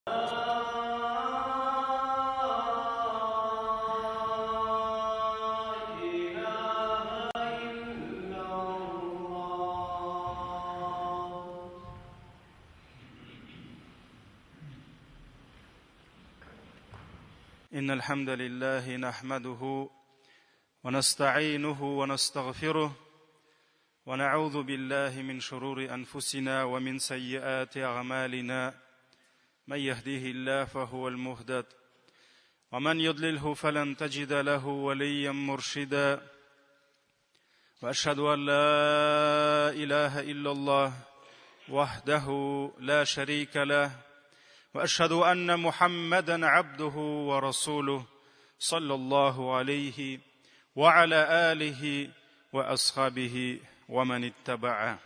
إن الحمد لله نحمده ونستعينه ونستغفره ونعوذ بالله من شرور أنفسنا ومن سيئات أعمالنا من يهديه الله فهو المهدد ومن يضلله فلن تجد له وليا مرشدا وأشهد أن لا إله إلا الله وحده لا شريك له وأشهد أن محمدا عبده ورسوله صلى الله عليه وعلى آله وأصحابه ومن اتبعه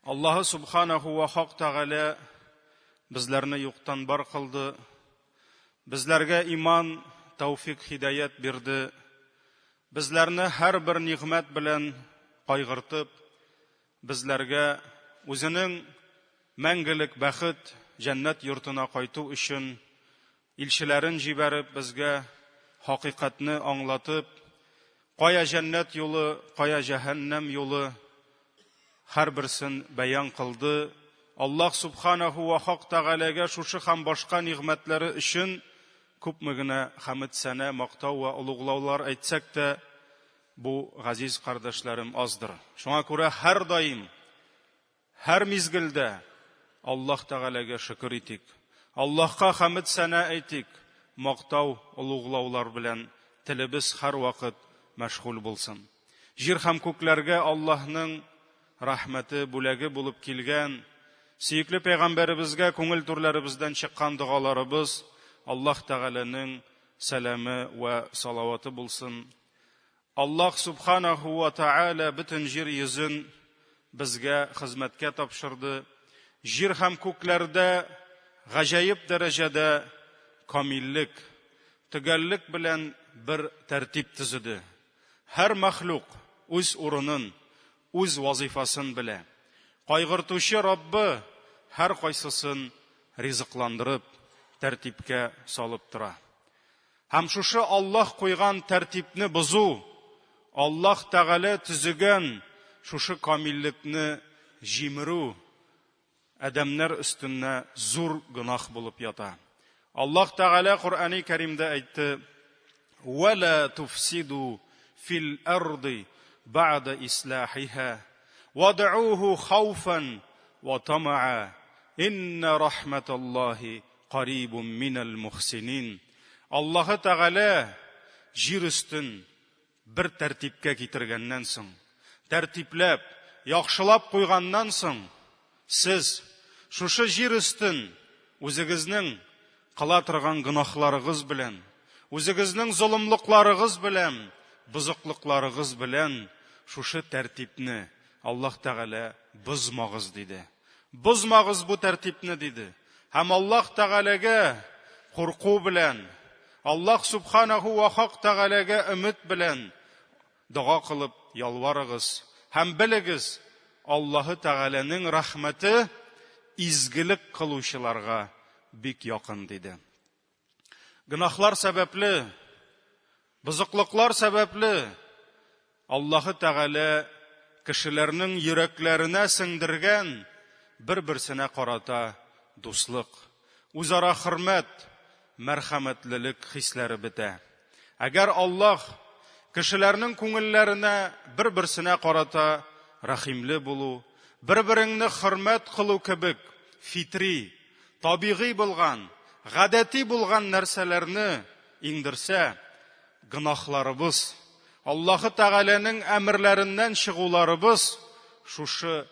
Аллаһы Субханаху ва Хак Тәгалә безләрне юктан бар кылды. Безләргә иман, тәүфик, хидаят бирде. Безләрне һәрбер нигъмәт белән кайгыртып, безләргә үзенең мәңгелек бәхет, җәннәт йортына кайту өчен илчеләрен җибәреп, безгә хакыйкатьне аңлатып, кая җәннәт юлы, кая җәһәннәм юлы, һәрберсен бәян кылды. Аллаһ Субханаху ва Хак Тәгаләгә шушы һәм башка нигъмәтләре өчен күпме генә хәмед сәнә, мактау ва олуглаулар әйтсәк тә, бу газиз кардәшләрем аздыр. Шуңа күрә һәрдаим Һәр мизгелдә Аллаһ Тәгаләгә шөкер итик. Аллаһка хәмед-сәна әйтик, мактау, олуглаулар белән телебез һәрвакыт мәшгуль булсын. Җир һәм күкләргә Аллаһның рәхмәте, бүләге булып килгән сөекле пәйгамбәребезгә күңел түрләребездән чыккан догаларыбыз Аллаһ Тәгаләнең сәламе вә салаваты булсын. Аллаһ Субханаху ва Тааля бөтен җир йөзен безгә хезмәткә тапшырды. Җир һәм күкләрдә гаҗәеп дәрәҗәдә камиллек, төгәллек белән бер тәртип төзеде. Һәр мәхлук үз урынын, үз вазыйфасын белә. Кайгыртучы Раббы һәркайсысын ризыкландырып, тәртипкә салып тора. Һәм шушы Аллаһ куйган тәртипне бозу, Аллаһ Тәгалә төзегән шушы камиллекне җимерү адәмнәр өстенә зур гөнаһ булып ята. Аллаһ Тәгалә Коръәни Кәримдә әйтте: "Ва ла туфсиду фил арди ба'да ислахиха вад'уху хауфан ва тамаа инна рахматаллахи Карибум минәл мухсинин. Аллаһы Тәгалә җир өстен бер тәртипкә китергәннән соң, тәртипләп, яхшылап куйганнан соң, сез шушы җир өстен үзегезнең кыла торган гөнаһларыгыз белән, үзегезнең золымлыкларыгыз белән, бозыклыкларыгыз белән шушы тәртипне Аллаһ Тәгалә бозмагыз диде. Бозмагыз бу тәртипне, диде. Һәм Аллаһ Тәгаләгә курку белән, Аллаһ Субханаху ва Хак Тәгаләгә өмет белән дога кылып ялварыгыз. Һәм белегез, Аллаһы Тәгаләнең рәхмәте изгелек кылучыларга бик якын, диде. Гөнаһлар сәбәпле, бозыклыклар сәбәпле Аллаһы Тәгалә кешеләрнең йөрәкләренә сеңдергән бер-берсенә карата дуслык, үзара хөрмәт, мәрхәмәтлелек хисләре бетә. Әгәр Аллаһ кешеләрнең күңелләренә бер-берсенә карата рәхимле булу, бер-береңне хөрмәт кылу кебек фитри, табигый булган, гадәти булган нәрсәләрне иңдерсә, гөнаһларыбыз, Аллаһы Тәгаләнең әмерләреннән чыгуларыбыз шушы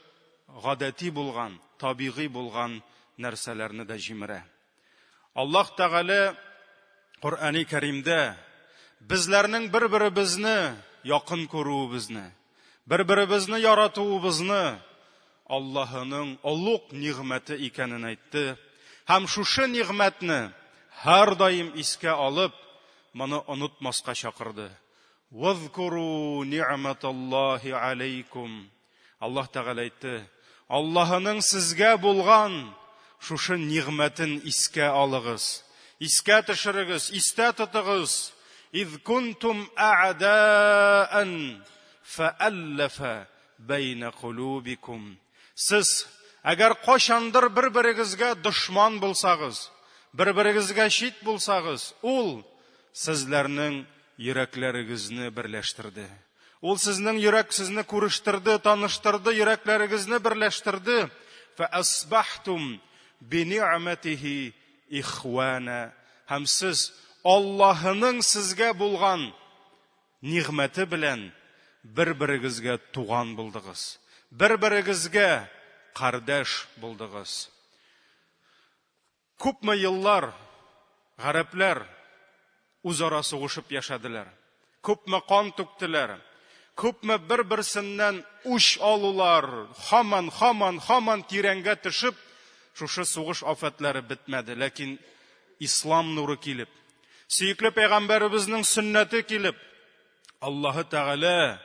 гадәти булган, табигый булган нәрсәләрне дә җимерә. Аллаһ Тәгалә Коръәни Кәримдә безләрнең бер-беребезне якын күрүебезне, бер-беребезне яратуыбызны Аллаһының олуг нигъмәте икәнен әйтте һәм шушы нигъмәтне һәрдаим искә алып, моны онытмаска чакырды. Вазкуру ни'маталлахи алейкум. Аллаһ Тәгалә әйтте, Аллаһының сезгә булган шушы нигъмәтен искә алыгыз. Искә төшерегез, истә тотыгыз. Из кунтум а'даан фааллафа бәйнә кулубикум. Сез, әгәр кайчандыр бер-берегезгә дошман булсагыз, бер-берегезгә чит булсагыз, ул сезләрнең йөрәкләрегезне берләштерде. Ул сезнең йөрәк сезне күрештерде, таныштырды, йөрәкләрегезне берләштерде. Фәасбахтум бинигъмәтихи ихвана. Һәм сез Аллаһының сезгә булган нигъмәте белән бер-берегезгә туган булдыгыз. Бер-берегезгә кардәш булдыгыз. Күпме еллар гарәпләр үзара сугышып яшәделәр. Күпме кан түктеләр. Күпме бер-берсеннән үч алулар, һаман, һаман, һаман тирәнгә төшеп, шушы сугыш афәтләре бетмәде. Ләкин ислам нуры килеп, сөекле пәйгамбәребезнең сөннәте килеп, Аллаһы Тәгалә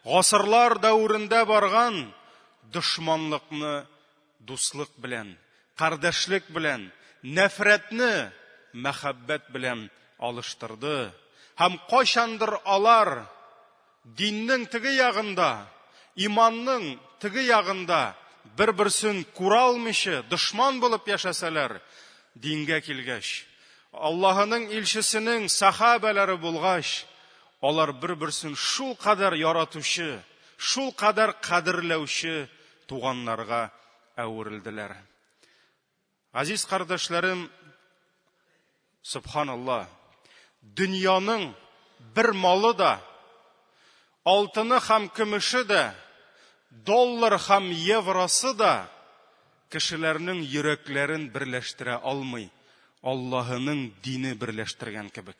гасырлар дәверендә барган дошманлыкны дуслык белән, кардәшлек белән, нәфрәтне мәхәббәт белән алыштырды. Һәм кайчандыр алар диннең теге ягында, иманның теге ягында бер-берсен күрә алмыйча дошман булып яшәсәләр, дингә килгәч, Аллаһының илчесенең сахабәләре булгач, алар бер-берсен шулкадәр яратучы, шулкадәр кадерләүче туганнарга әверелделәр. Газиз кардәшләрем, субханалла, дөньяның бер малы да, алтыны һәм көмеше дә, доллар һәм евросы да кешеләрнең йөрәкләрен берләштерә алмый, Аллаһының дине берләштергән кебек.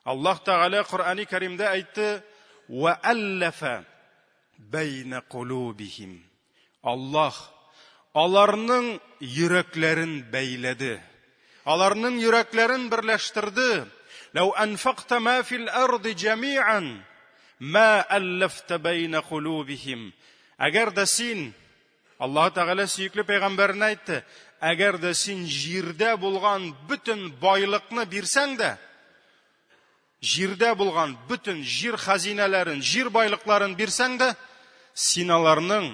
Аллаһ Тәгалә Коръәни Кәримдә әйтте: "Ва аллафа бәйнә кулубихим". Аллаһ аларның йөрәкләрен бәйләде. Аларның йөрәкләрен берләштерде. Ләү анфакта ма фил арди җәмиан ма аллафта бәйнә кулубихим. Әгәр дә син Аллаһ Тәгалә сөекле пәйгамбәренә әйтте, әгәр дә син җирдә булган бөтен байлыкны бирсәң дә, Җирдә булган бөтен җир хәзинәләрен, җир байлыкларын бирсәң дә, син аларның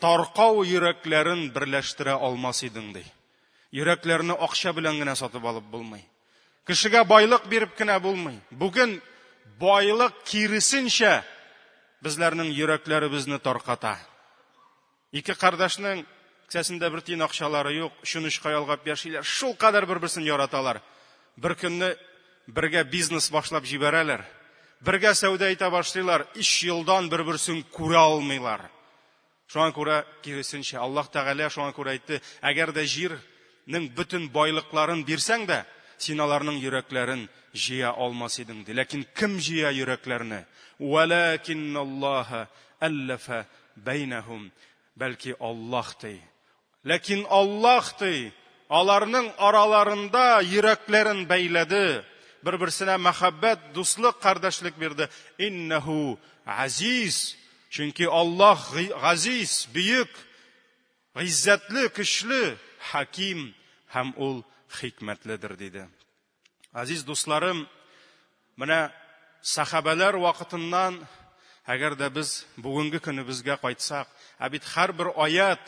таркау йөрәкләрен берләштерә алмас идең, ди. Йөрәкләрне акча белән генә сатып алып булмый. Кешегә байлык биреп кенә булмый. Бүген байлык киресенчә безләрнең йөрәкләребезне тарката. Ике кардәшнең кесәсендә бер тиен акчалары юк, өчен очка ялгап яшиләр, шулкадәр бер-берсен яраталар. Бер көнне бергә бизнес башлап җибәрәләр. Бергә сәүдә итә башлыйлар, өч елдан бер-берсен күрә алмыйлар. Шуңа күрә киресенчә, Аллаһ Тәгалә шуңа күрә әйтте, әгәр дә җирнең бөтен байлыкларын бирсәң дә, син аларның йөрәкләрен җыя алмас идең, ди. Ләкин кем җыя йөрәкләрне? Вәләкинналлаһа әлләфә бәйнәһүм, бәлки Аллаһ ди. Ләкин Аллаһ ди, аларның араларында йөрәкләрен бәйләде, бер-берсенә мәхәббәт, дуслык, кардәшлек бирде. Иннәһу азиз, чөнки Аллаһ газиз, бөек, гыйззәтле, көчле, хаким һәм ул хикмәтледер, диде. Азиз дусларым, менә сахабәләр вакытыннан, әгәр дә без бүгенге көнебезгә кайтсак, ә бит һәрбер аят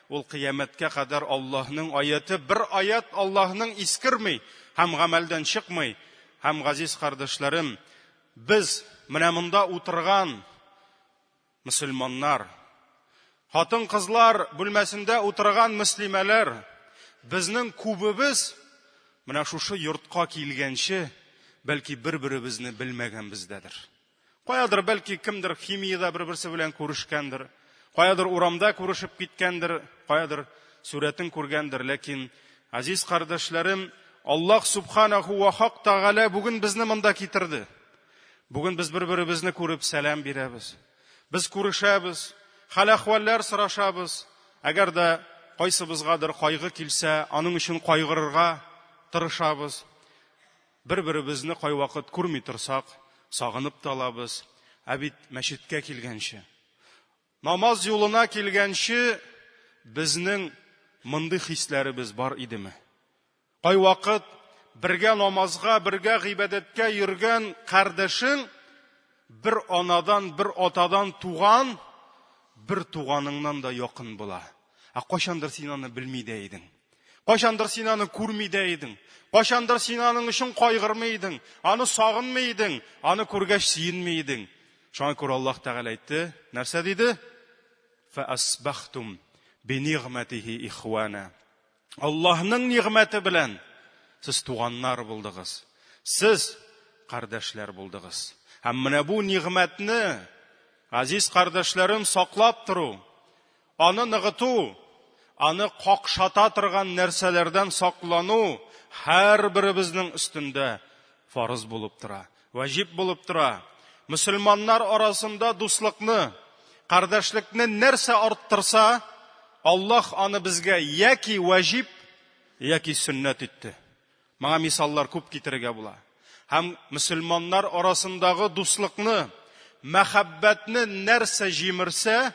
ул кыямәткә кадәр Аллаһның аяты, бер аят Аллаһның искерми һәм гамәлдән чыкмый. Һәм газиз кардәшләрем, без менә монда утырган Мөселманнар, хатын-кызлар бүлмәсендә утырган мөслимәләр, безнең күбебез менә шушы йортка килгәнче, бәлки бер-беребезне белмәгәнбездәдер. Каядыр бәлки кемдер химиядә бер-берсе белән күрешкәндер, каядыр урамда күрешеп киткәндер, каядыр сурәтен күргәндер, ләкин азиз кардәшләрем, Аллаһ субханаху ва хак тәгалә бүген безне монда китерде. Бүген без бер-беребезне күреп сәлам бирәбез. Без күрешәбез, хәл-әхвәлләр сорашабыз. Әгәр дә кайсыбызгадыр кайгы килсә, аның өчен кайгырырга тырышабыз. Бер-беребезне кайвакыт күрми торсак, сагынып та алабыз. Ә бит мәчеткә килгәнче, намаз юлына килгәнче безнең мондый хисләребез бар идеме? Кайвакыт бергә намазга, бергә гыйбадәткә йөргән кардәшең бер анадан, бер атадан туган бер туганыңнан да якын була. Ә кайчандыр син аны белми дә идең. Кайчандыр син аны күрми дә идең. Кайчандыр син аның өчен кайгырмый идең, аны сагынмый идең, аны күргәч сөенми идең. Шуңа күрә Аллаһ Тәгалә әйтте, нәрсә диде? Фәасбахтум бинигъмәтихи ихвана. Аллаһның нигъмәте белән сез туганнар булдыгыз. Сез кардәшләр булдыгыз. Һәм менә бу нигъмәтне, газиз кардәшләрем, саклап тору, аны ныгыту, аны какшата торган нәрсәләрдән саклану һәрберебезнең өстендә фарыз булып тора, ваҗиб булып тора. Мөселманнар арасында дуслыкны, кардәшлекне нәрсә арттырса, Аллаһ аны безгә яки ваҗиб, яки сөннәт итте. Моңа мисаллар күп китерергә була. Һәм мөселманнар арасындагы дуслыкны, мәхәббәтне нәрсә җимерсә,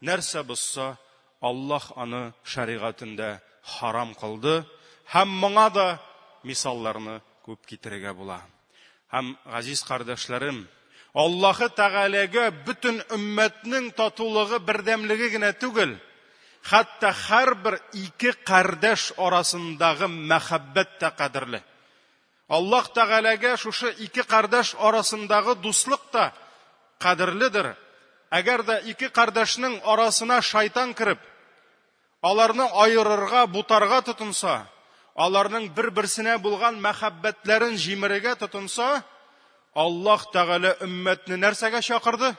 нәрсә бозса, Аллаһ аны шәригатендә харам кылды һәм моңа да мисалларны күп китерергә була. Һәм, газиз кардәшләрем, Аллаһы Тәгаләгә бөтен өммәтнең татулыгы, бердәмлеге генә түгел, хәтта һәрбер ике кардәш арасындагы мәхәббәт тә кадерле. Аллаһ Тәгаләгә шушы ике кардәш арасындагы дуслык та кадерледер. Әгәр дә ике кардәшнең арасына шайтан кереп, аларны аерырга, бутарга тотынса, аларның бер-берсенә булган мәхәббәтләрен җимерергә тотынса, Аллаһ Тәгалә өммәтне нәрсәгә чакырды?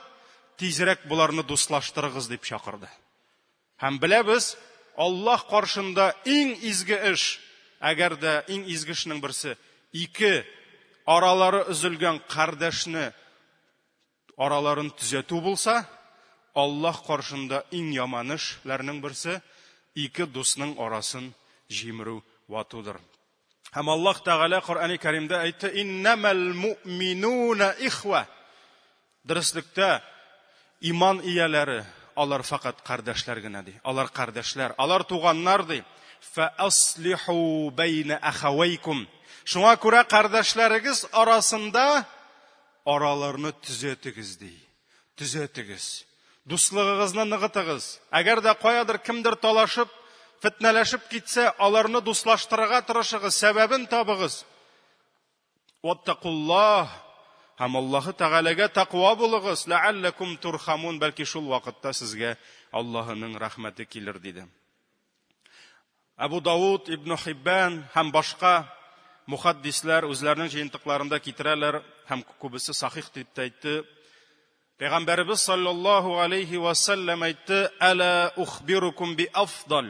Тизрәк боларны дуслаштырыгыз дип чакырды. Һәм беләбез, Аллаһ каршында иң изге эш, әгәр дә иң изге эшнең берсе, ике аралары өзелгән кардәшне араларын төзәтү булса, Аллаһ каршында иң яман эшләрнең берсе, ике дусның арасын җимерү, ватудыр. Һәм Аллаһ Тәгалә Коръәни Кәримдә әйтте: "Иннәмәл муъминуна ихва". Дөреслектә иман ияләре алар фәкать кардәшләр генә ди. Алар кардәшләр, алар туганнар ди. Фа аслиху бәйнә ахавайкум. Шуңа күрә кардәшләрегез арасында араларны төзәтегез ди. Төзәтегез. Дуслыгыгызны ныгытыгыз. Әгәр дә каядыр кемдер талашып, фетнәләшеп китсә, аларны дуслаштырырга тырышыгыз, сәбәбен табыгыз. Ваттакуллаһ һәм Аллаһы Тәгаләгә тәкъва булыгыз, ләалләкум турхамун, бәлки шул вакытта сезгә Аллаһының рәхмәте килер, диде. Әбу Дауд, Ибн Хиббан һәм башка мухаддисләр үзләренең җыентыкларында китерәләр һәм күбесе сахих дип тә әйтте. Пәйгамбәребез саллаллаһу алейхи ва саллям әйтте: "Әла ухбирукум би афдал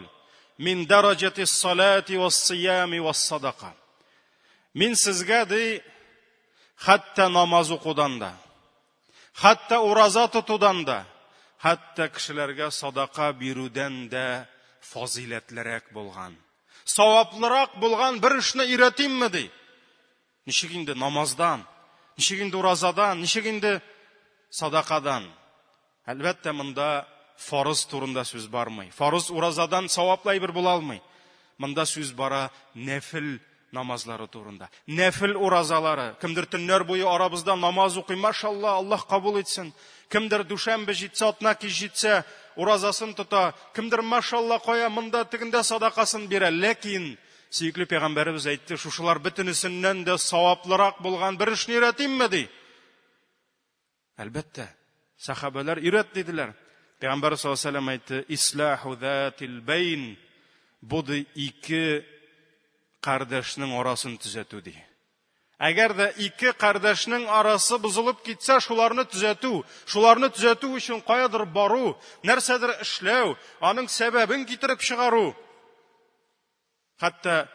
мин дараҗати салати ва сиями ва садака". Мин сезгә ди, хәтта намаз укудан да, Хәтта ураза тотудан да, хәтта кешеләргә садака бирүдән дә фазыйләтлерәк булган, саваплырак булган бер эшне өйрәтимме, ди. Ничек инде намаздан, ничек инде уразадан, ничек инде садакадан? Әлбәттә, монда фарыз турында сүз бармый. Фарыз уразадан саваплы әйбер була алмый. Монда сүз бара нәфел намазлары турында. Нәфел уразалары. Кемдер төннәр буе арабызда намаз укый, машалла, Аллаһ кабул итсен. Кемдер дүшәмбе җитсә, атна кич җитсә, уразасын тота. Кемдер, машалла, кая монда, тегендә садакасын бирә. Ләкин сөекле пәйгамбәребез әйтте, шушылар бөтенесеннән дә саваплырак булган бер эшне өйрәтимме, ди. Әлбәттә, сәхабәләр өйрәт диделәр. Пәйгамбәр саллаллаһу алейһи вәсәлләм әйтте, Ислаху затил бәйн, бу ди ике кардәшнең арасын төзәтү ди. Әгәр дә ике кардәшнең арасы бозылып китсә, шуларны төзәтү, шуларны төзәтү өчен каядыр бару, нәрсәдер эшләү, аның сәбәбен китереп чыгару. Хәтта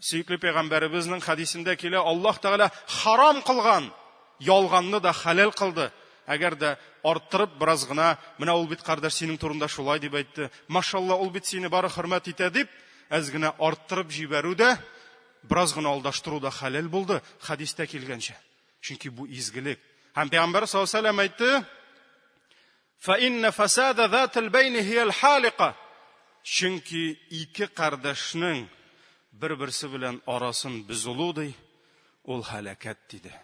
сөекле пәйгамбәребезнең хәдисендә килә, Аллаһ Тәгалә харам кылган ялганны да хәләл кылды. Әгәр дә арттырып бераз гына, менә ул бит кардәш синең турында шулай дип әйтте, машалла, ул бит сине бары хөрмәт итә дип, әз генә арттырып җибәрү дә, бераз гына алдаштыру да хәләл булды, хәдистә килгәнчә. Чөнки бу изгелек. Һәм пәйгамбәр саллаллаһу алейһи ва сәлләм әйтте, Фа инна фасада затил бәйни хияль халика. Чөнки ике кардәшнең бер-берсе белән арасын бозылу, ди, ул һәлакәт, диде.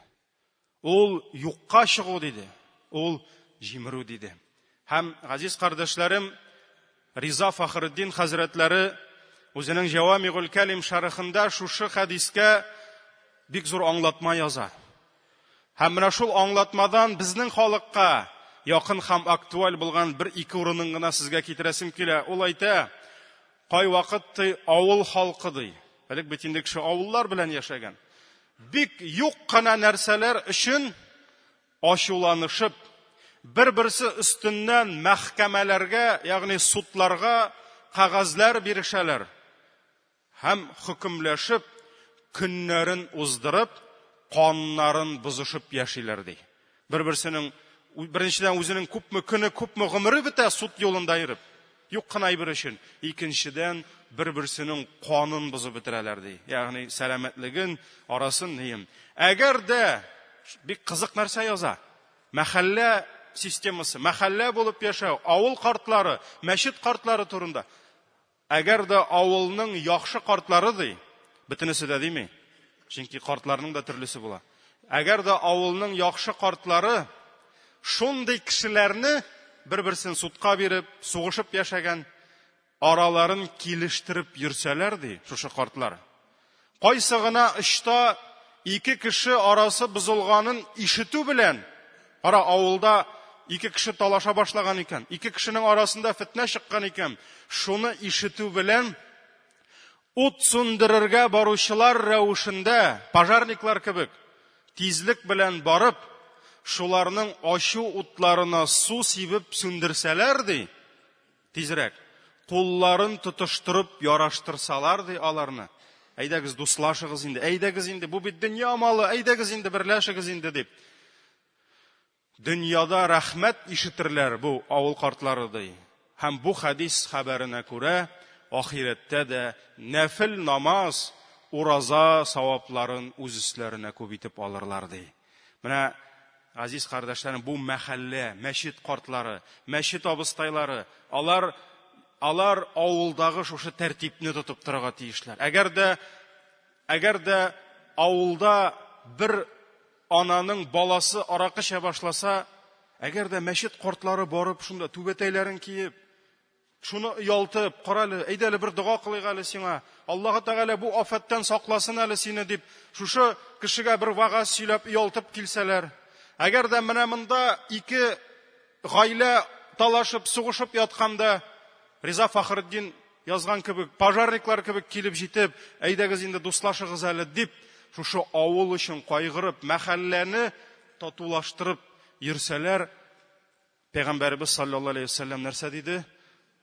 Ул юкка чыгу, диде. Ул җимерү, диде. Һәм, газиз кардәшләрем, Риза Фахретдин хәзрәтләре үзенең Җәвамигуль Кәлим шәрехендә шушы хәдискә бик зур аңлатма яза. Һәм менә шул аңлатмадан безнең халыкка якын һәм актуаль булган бер-ике урынын гына сезгә китерәсем килә. Ул әйтә, кайвакыт ди авыл халкы ди. Элек бит инде кеше авыллар белән яшәгән. Бик юк кына нәрсәләр өчен ачуланышып, бер-берсе өстеннән мәхкәмәләргә, ягъни судларга кәгазьләр бирешәләр һәм хөкемләшеп, көннәрен уздырып, каннарын бозышып яшиләр, ди. Бер-берсенең, беренчедән, үзенең күпме көне, күпме гомере бетә суд юлында йөреп, юк кына әйбер өчен. Икенчедән, бер-берсенең канын бозып бетерәләр, ди. Ягъни сәламәтлеген, арасын, нием. Әгәр дә, бик кызык нәрсә яза, мәхәллә системасы, мәхәллә булып яшәү, авыл картлары, мәчет картлары турында. Әгәр дә авылның яхшы картлары, ди, бөтенесе дә дими, чөнки картларның да төрлесе була. Әгәр дә авылның яхшы картлары шундый кешеләрне бер-берсен судка биреп, сугышып яшәгән, араларын килештереп йөрсәләр, ди, шушы картлар. Кайсы гына очта ике кеше арасы бозылганын ишетү белән, кара, авылда ике кеше талаша башлаган икән, ике кешенең арасында фетнә чыккан икән, шуны ишетү белән ут сүндерергә баручылар рәвешендә, пожарниклар кебек, тизлек белән барып, шуларның ачу утларына су сибеп сүндерсәләр, ди, Тизрәк. Кулларын тотыштырып яраштырсалар, ди аларны. Әйдәгез, дуслашыгыз инде, әйдәгез инде, бу бит дөнья малы, әйдәгез инде, берләшегез инде, дип. Дөньяда рәхмәт ишетерләр бу авыл картлары, ди. Һәм бу хәдис хәбәренә күрә, ахирәттә дә нәфел намаз, ураза савапларын үз өсләренә күп итеп алырлар, ди. Менә, газиз кардәшләрем, бу мәхәллә, мәчет картлары, мәчет абыстайлары, алар алар авылдагы шушы тәртипне тотып торырга тиешләр. Әгәр дә әгәр дә авылда бер ананың баласы аракы эчә башласа, әгәр дә мәчет картлары барып шунда түбәтәйләрен киеп, Шуны оялтып, кара әле, әйдә әле бер дога кылыйк әле сиңа. Аллаһы Тәгалә бу афәттән сакласын әле сине дип, шушы кешегә бер вәгазь сөйләп оялтып килсәләр. Әгәр дә менә монда ике гаилә талашып, сугышып ятканда, Риза Фахретдин язган кебек, пожарниклар кебек килеп җитеп, әйдәгез инде дуслашыгыз әле дип, шушы авыл өчен кайгырып, мәхәлләне татулаштырып йөрсәләр, Пәйгамбәребез саллаллаһу алейһи ва сәлләм нәрсә диде?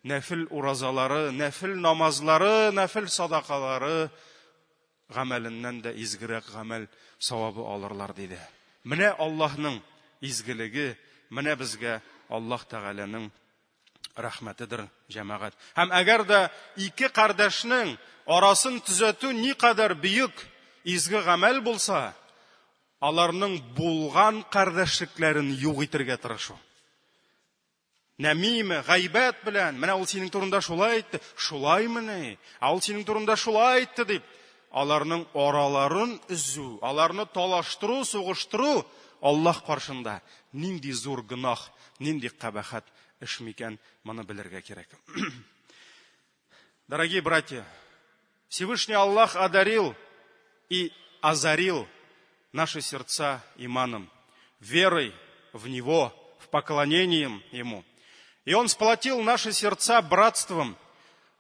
Нәфил уразалары, нәфил намазлары, нәфил садакалары гамәленнән дә изгерәк гамәл савабы алырлар диде. Менә Аллаһның изгелеге, менә безгә Аллаһ Тәгаләнең рәхмәтедер, җәмәгать. Һәм әгәр дә ике кардәшнең арасын төзәтү никадәр бөек изге гамәл булса, Аларның булган кардәшлекләрен юк итергә тырышу. Нәмиме, гайбәт белән, менә ул синең турында шулай әйтте, шулаймыни? Ә ул синең турында шулай әйтте дип, аларның араларын өзү, аларны талаштыру, сугыштыру Аллаһ каршында нинди зур гөнаһ, нинди кабахәт эш микән, моны белергә кирәк. Дорогие братья, Всевышний Аллах одарил и озарил наши сердца иманом, верой в Него, в поклонением Ему. И Он сплотил наши сердца братством,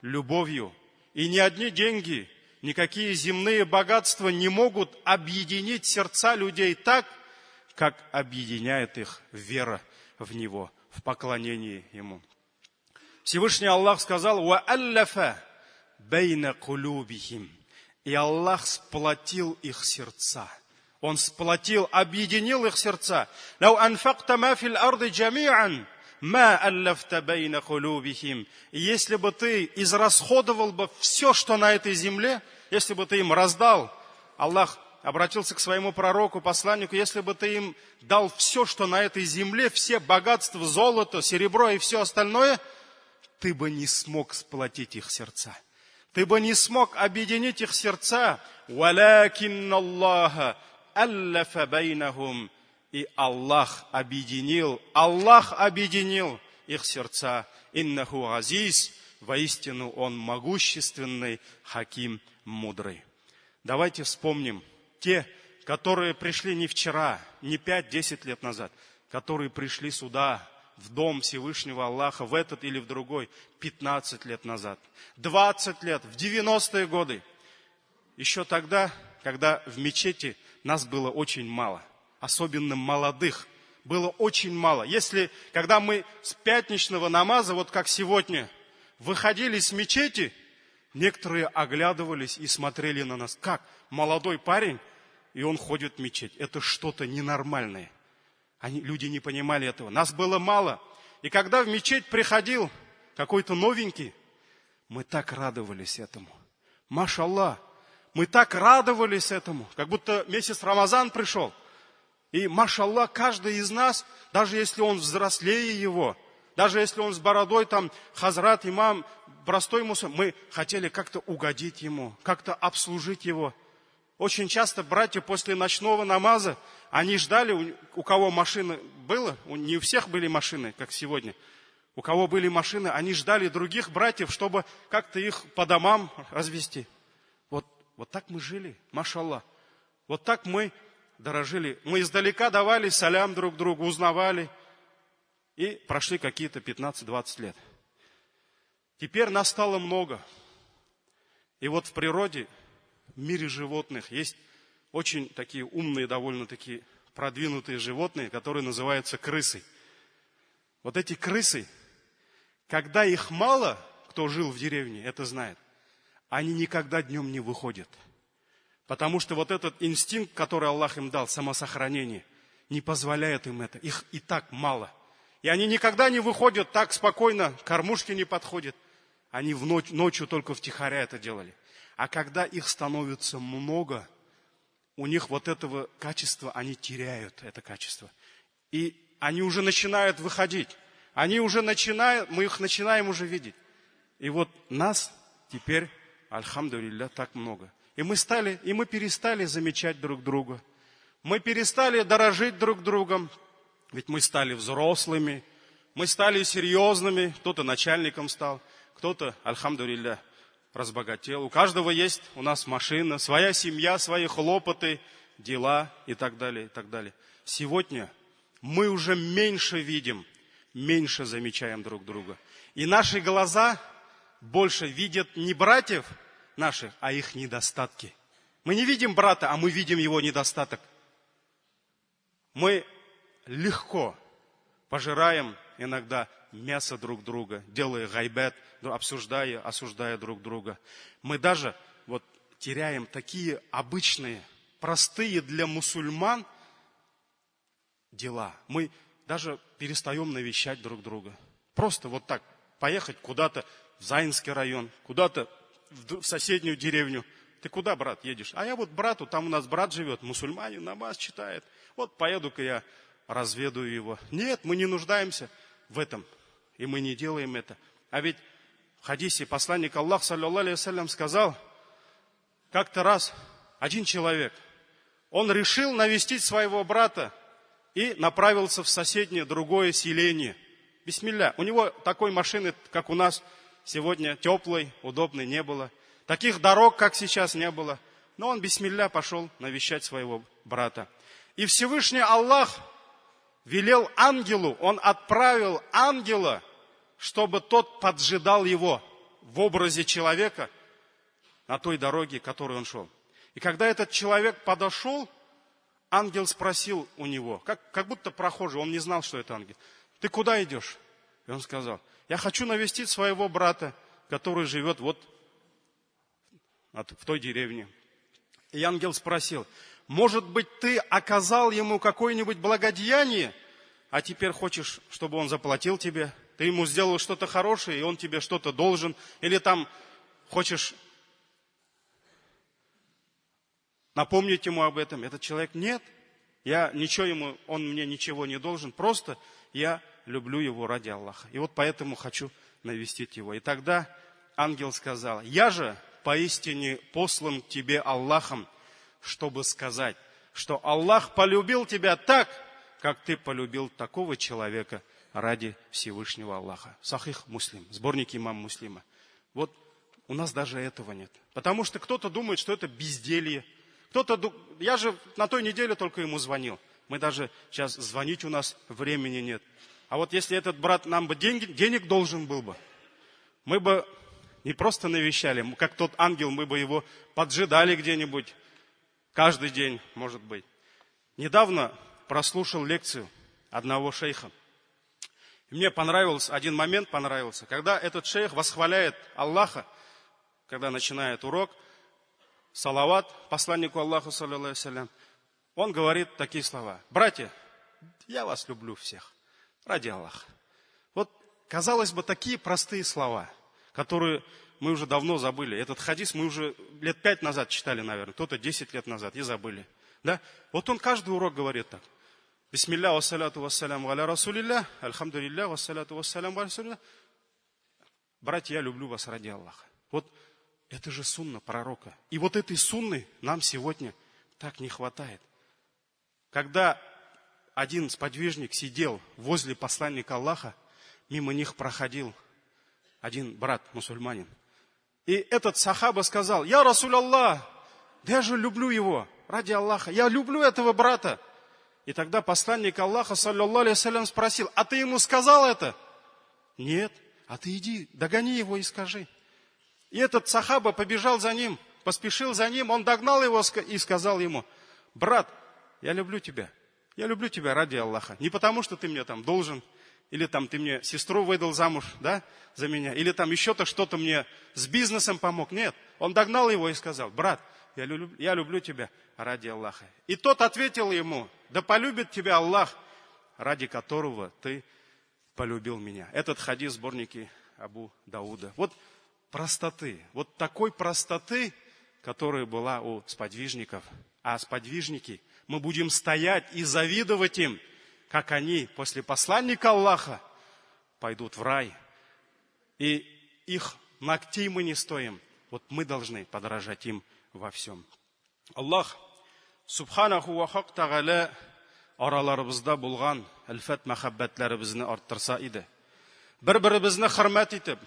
любовью. И ни одни деньги, никакие земные богатства не могут объединить сердца людей так, как объединяет их вера в Него, в поклонении Ему. Всевышний Аллах сказал, «Ва аллафа бейна кулюбихим». И Аллах сплотил их сердца. Он сплотил, объединил их сердца. «Лау анфакта ма фил арды джамиан, ма аллафта бейна кулюбихим». И если бы ты израсходовал бы все, что на этой земле, если бы ты им раздал, Аллах обратился к своему пророку, посланнику, если бы ты им дал все, что на этой земле, все богатства, золото, серебро и все остальное, Ты бы не смог сплотить их сердца. Ты бы не смог объединить их сердца. وَلَكِنَّ اللَّهَ أَلَّفَ بَيْنَهُمْ. И Аллах объединил, Аллах объединил их сердца. إِنَّهُ عَزِيزٌ. Воистину Он могущественный, хаким, мудрый. Давайте вспомним те, которые пришли не вчера, не 5-10 лет назад, которые пришли сюда, в дом Всевышнего Аллаха, в этот или в другой, 15 лет назад, 20 лет, в 90-е годы. Еще тогда, когда в мечети нас было очень мало, особенно молодых, было очень мало. Если, когда мы с пятничного намаза, вот как сегодня, выходили с мечети, некоторые оглядывались и смотрели на нас, как молодой парень, и он ходит в мечеть. Это что-то ненормальное. Люди не понимали этого. Нас было мало. И когда в мечеть приходил какой-то новенький, мы так радовались этому. Машаллах, мы так радовались этому, как будто месяц Рамазан пришел. И, машаллах, каждый из нас, даже если он взрослее его, даже если он с бородой, там, хазрат, имам, простой мусульман, мы хотели как-то угодить ему, как-то обслужить его. Очень часто братья после ночного намаза, они ждали, у кого машины было, не у всех были машины, как сегодня. У кого были машины, они ждали других братьев, чтобы как-то их по домам развести. Вот так мы жили, машаллах. Вот так мы дорожили. Мы издалека давали салям друг другу, узнавали. И прошли какие-то 15-20 лет. Теперь нас стало много. И вот в природе, в мире животных есть очень такие умные, довольно-таки продвинутые животные, которые называются крысы. Вот эти крысы, когда их мало, кто жил в деревне, это знает, они никогда днем не выходят. Потому что вот этот инстинкт, который Аллах им дал, самосохранение, не позволяет им это. Их и так мало. И они никогда не выходят так спокойно, к кормушке не подходят. Они в ночью только втихаря это делали. А когда их становится много, у них вот этого качества, они теряют это качество. И они уже начинают выходить. Они уже начинают, мы их начинаем уже видеть. И вот нас теперь, альхамдулилля, так много. И мы перестали замечать друг друга. Мы перестали дорожить друг другом. Ведь мы стали взрослыми, мы стали серьезными. Кто-то начальником стал, кто-то, альхамдулилля, разбогател. У каждого есть у нас машина, своя семья, свои хлопоты, дела и так далее, и так далее. Сегодня мы уже меньше видим, меньше замечаем друг друга. И наши глаза больше видят не братьев наших, а их недостатки. Мы не видим брата, а мы видим его недостаток. Мы легко пожираем иногда мясо друг друга, делая гайбет, обсуждая, осуждая друг друга. Мы даже вот теряем такие обычные, простые для мусульман дела. Мы даже перестаем навещать друг друга. Просто вот так поехать куда-то в Заинский район, куда-то в соседнюю деревню. Ты куда, брат, едешь? А я вот брату, там у нас брат живет, мусульманин, намаз читает. Вот поеду-ка я разведаю его. Нет, мы не нуждаемся в этом. И мы не делаем это. А ведь в хадисе посланник Аллаха, саллаллаху алейхи ва саллям, сказал, как-то раз один человек, он решил навестить своего брата и направился в соседнее другое селение. Бисмилля. У него такой машины, как у нас сегодня, теплой, удобной не было. Таких дорог, как сейчас, не было. Но он, бисмилля, пошел навещать своего брата. И Всевышний Аллах велел ангелу, он отправил ангела, чтобы тот поджидал его в образе человека на той дороге, которой он шел. И когда этот человек подошел, ангел спросил у него, как будто прохожий, он не знал, что это ангел. Ты куда идешь? И он сказал, я хочу навестить своего брата, который живет вот в той деревне. И ангел спросил, может быть, ты оказал ему какое-нибудь благодеяние, а теперь хочешь, чтобы он заплатил тебе? Ты ему сделал что-то хорошее, и он тебе что-то должен. Или там хочешь напомнить ему об этом. Этот человек, нет, я ничего ему, он мне ничего не должен, просто я люблю его ради Аллаха. И вот поэтому хочу навестить его. И тогда ангел сказал, я же поистине послан к тебе Аллахом, чтобы сказать, что Аллах полюбил тебя так, как ты полюбил такого человека ради Всевышнего Аллаха. Сахих Муслим, сборник имам Муслима. Вот у нас даже этого нет. Потому что кто-то думает, что это безделье. Кто-то, я же на той неделе только ему звонил. Мы даже сейчас звонить у нас времени нет. А вот если этот брат нам бы денег должен был бы, мы бы не просто навещали, как тот ангел, мы бы его поджидали где-нибудь каждый день, может быть. Недавно прослушал лекцию одного шейха. И мне понравился, один момент понравился, когда этот шейх восхваляет Аллаха, когда начинает урок, салават посланнику Аллаху, саллиллаху, он говорит такие слова. Братья, я вас люблю всех, ради Аллаха. Вот, казалось бы, такие простые слова, которые мы уже давно забыли. Этот хадис мы уже лет 5 назад читали, наверное, кто-то 10 лет назад и забыли. Да? Вот он каждый урок говорит так. Бисмилля, вассаляту вассаляму аля расулилля, альхамдулилля, вассаляту вассаляму аля расулилля. Братья, я люблю вас ради Аллаха. Вот это же сунна пророка. И вот этой сунны нам сегодня так не хватает. Когда один сподвижник сидел возле посланника Аллаха, мимо них проходил один брат, мусульманин. И этот сахаба сказал, я Расуль Аллах, да я же люблю его, ради Аллаха, я люблю этого брата. И тогда посланник Аллаха, саллаллаху алейхи спросил, а ты ему сказал это? Нет. А ты иди, догони его и скажи. И этот сахаба побежал за ним, поспешил за ним, он догнал его и сказал ему, брат, я люблю тебя ради Аллаха. Не потому, что ты мне там должен, или там ты мне сестру выдал замуж, да, за меня, или там еще-то что-то мне с бизнесом помог. Нет, он догнал его и сказал, брат, я люблю тебя ради Аллаха. И тот ответил ему, да полюбит тебя Аллах, ради которого ты полюбил меня. Этот хадис в сборнике Абу Дауда. Вот простоты, вот такой простоты, которая была у сподвижников. А сподвижники, мы будем стоять и завидовать им, как они после посланника Аллаха пойдут в рай. И их ногтей мы не стоим. Вот мы должны подражать им во всем. Аллах Субханаху ва Хак Тағала араларыбызда булган әлфәт мәхәббәтләребезне арттырса иде. Бер-беребезне хөрмәт итеп,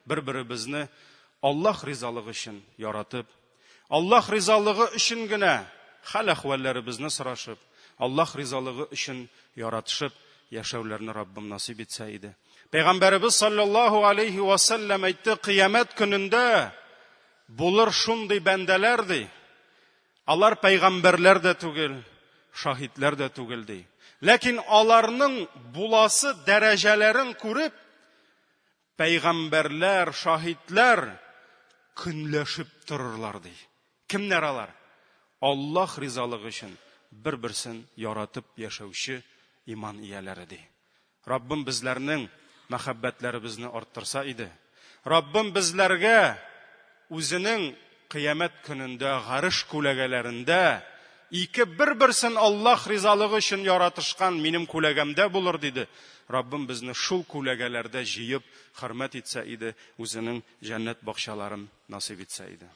бер-беребезне Аллаһ ризалыгы өчен яратып, Аллаһ ризалыгы өчен генә хәл-әхвәлләребезне сорашып, Аллаһ ризалыгы өчен яратышып яшәүләрне Раббым насыйп итсә иде. Пәйгамбәребез саллаллаһу алейхи ва саллям әйтте, кыямәт көнендә булыр шундый бәндәләр ди. Алар пәйгамбәрләр дә түгел, шаһитләр дә түгел ди. Ләкин аларның буласы дәрәҗәләрен күреп, пәйгамбәрләр, шаһитләр көнләшеп торырлар ди. Кемнәр алар? Аллаһ ризалыгы өчен бер-берсен яратып яшәүче иман ияләре ди. Раббым безләрнең мәхәббәтләребезне арттырса иде. Раббым безләргә үзенең кыямәт көнендә гарыш күләгәләрендә ике бер-берсен Аллаһ ризалыгы өчен яратышкан минем күләгәмдә булыр диде. Раббым безне шул күләгәләрдә җыеп, хөрмәт итсә иде, үзенең җәннәт бакчаларын насыйп итсә иде.